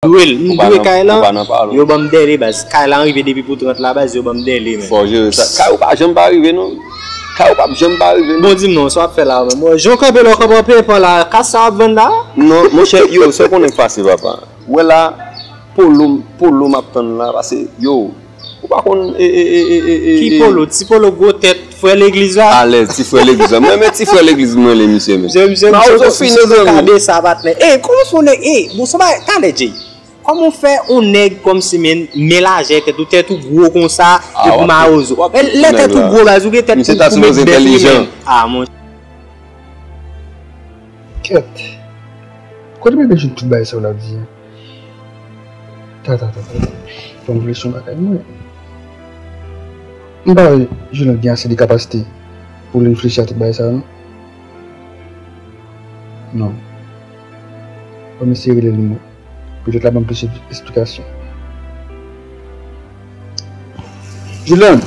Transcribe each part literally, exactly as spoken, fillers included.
Dwe l, m dwe kay lan, yo ban m dèle baz. Kay la rive depi pou trant la baz, yo ban m dèle, men. Fò jere sa. Kay ou pa janm pa rive, non. Kay ou pa janm pa rive, non. Bon, di m non, sa w ap fè la, men. Bon, jan w kanpe la, w kanpe an penpan la, kas sa w ap vann la? Non, monchè, yo, sa w konnen k pase, papa. Wè la, polo, polo m ap tann la, pase, yo, ou pa konn, e, e, e, e, e, e. Ki polo? Ti polo gwo tèt, frè legliz la? Alèz, ti frè legliz la. M renmen ti frè legliz, m rele misye, men. Misye, misye, misye, misye, misye, misye, misye, misye, misye, misye, misye, misye, misye, misye, misye, misye, misye, misye, Kòman w fè yon nèg kòmsi, men, men lajè tèt ou, tèt ou gwo konsa, epi mawozo? Lè tèt ou gwo, baz, ou gen tèt pou, pou met bèf li menm. Ah, mon. Kèt. Kote mwen jwenn tout bagay sa w la di a? Ta, ta, ta, ta. Fò m reflechi yon bagay mwen. M pa wè Jolande gen ase de kapasite pou l reflechi a tout bagay sa, non. Non. Fò m eseye rele l mwen. Petèt l ap ban m plis esplikasyon. Julian!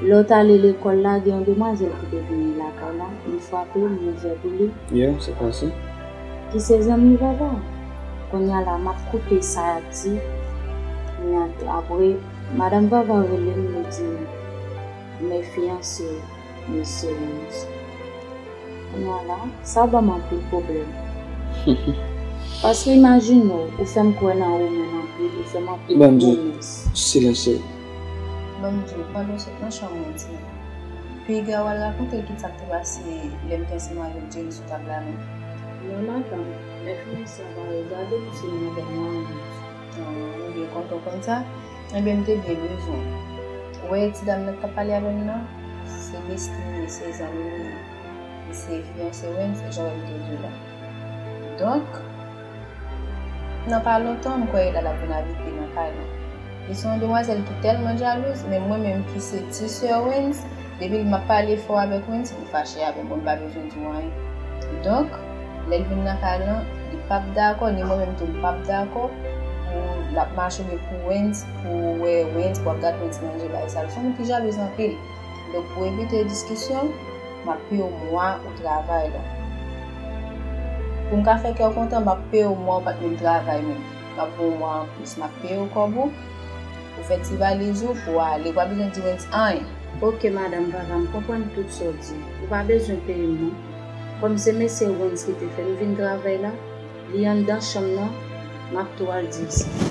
Lè w t ale lekòl la, gen yon demwazèl ki te vini lakay la, li frape m, m ouvè pou li. Yeah, se konsa. Ki se zanmi Vava. Kounye a la, m ap koute sa y ap di. Kounye a, apre, madanm Vava rele m, li di m, men fiyanse Mesye Wens. Kounye a la, sa ban m anpil pwoblèm. Paske imajine w, ou fè m kwè nan ou menm anpil, ou fè m anpil pwomès. Silans. Ban m di w, pandan w sot nan chanm mwen, ti. Piga w al rakonte l tout sa k te pase lè m te ansanm avèk James sou tab la, non. Non, madanm, men fiyanse a pa regade m si m avèk mwen. Mwen byen kontan w konn sa. Ebyen, m te byen bezwen w. Ou wè ti dam nan k t ap pale avè m nan? Se besti m ye, se zanmi m li ye. Li se fiyanse Wens, jan w wè m te di w la. Donk, nan pa lontan, m kwè Ella ap vin abite nan kay lan. Li se yon demwazèl ki tèlman jalouz, men mwen menm ki se ti sè Wens, depi m ap pale fò avèk Wens, li fache avè m, bon, m pa bezwen di w anyen. Donk, lè l vin nan kay lan, li p ap dakò, ni mwen menm tou, m p ap dakò pou l ap mache oubyen pou Wens, pou wè Wens, pou ap gade Wens manje bagay sa. L se yon moun ki jalouz anpil. Donk, pou evite diskisyon, m ap peye w mwa ou travay la. Pou m ka fè kè w kontan, m ap peye w mwa ou pa t menm travay menm. M ap ba w mwa anplis, m ap peye w kòb ou. Ou fè ti valiz ou pou w ale, ou pa bezwen di Wens anyen. Oke, madanm Vava, m konprann tout sa w di. Ou pa bezwen peye m, non. Kòm se mesye Wens ki te fè m vin travay la, li anndan chanm nan, m ap tou al di l sa.